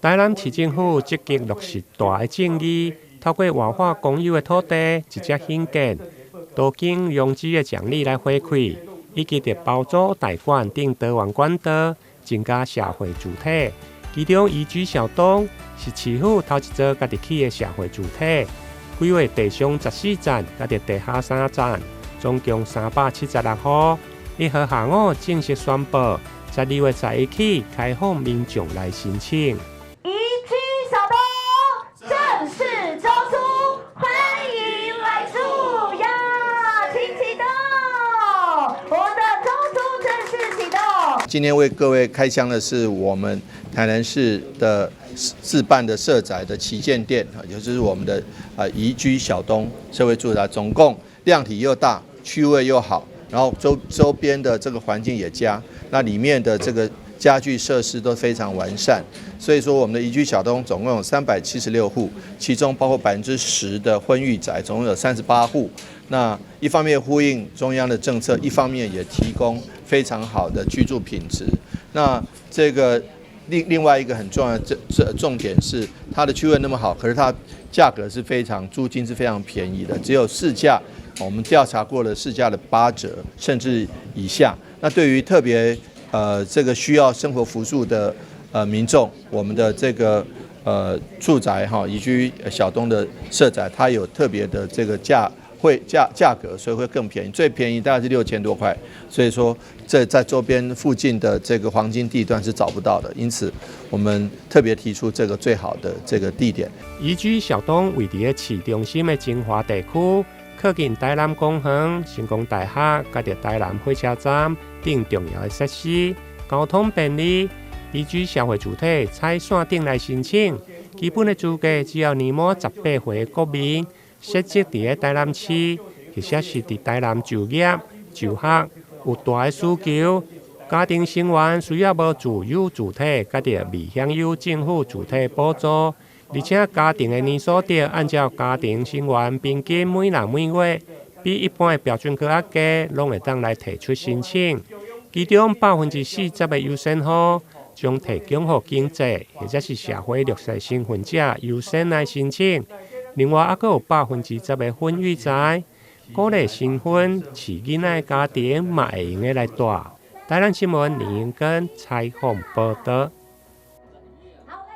台南市政府積極落實大的正義，透過活化公有的土地，直接興建，多經融資的獎勵來回饋，以及佇包租代管等多元管道，增加社會住宅。其中宜居小東是市府頭一座家己起的社會住宅，規劃地上14層，佮地下3層，總共376戶。1號下午正式宣布，12月11起開放民眾來申請。宜居小東正式交出，歡迎來住呀！請啟動，我們的交租正式啟動。今天為各位開箱的是我們台南市的自辦的社宅的旗艦店，也就是我們的宜居小東社會住宅，總共量體又大，區位又好，然後周邊的這個環境也佳，那裡面的這個家具設施都非常完善，所以說我們的宜居小東總共有376戶，其中包括10%的婚育宅，總共有38戶。那一方面呼應中央的政策，一方面也提供非常好的居住品質。那這個另外一個很重要的這重點是，它的區位那麼好，可是它價格是非常，租金是非常便宜的，只有市價，我們調查過了市價的8折甚至以下。那對於特別這個需要生活輔助的民眾，我們的這個住宅哈，宜居小東的社宅，它有特別的這個價會價格，所以會更便宜，最便宜大概是6000多塊，所以說這在周邊附近的這個黃金地段是找不到的，因此我們特別提出這個最好的這個地點。宜居小東位佇市中心的精華地區，靠近台南公園、成功大學、佮台南火車站等重要的設施，交通便利。宜居社會住宅採線頂來申請，基本的資格只要年滿18歲國民，設籍佇台南市，或者是佇台南就業、就學有大的需求，家庭成員需要無自有住宅，佮未享有政府住宅補助，而且家庭的年所得按照家庭成員平均每人每月比一般的標準閣較低，攏會當來提出申請。其中40%的優先戶將提供予經濟或者是社會弱勢身份者優先來申請。另外，猶閣有10%的婚育宅，鼓勵新婚飼囡仔的家庭嘛會用得來蹛。台南新聞林英根採訪報導。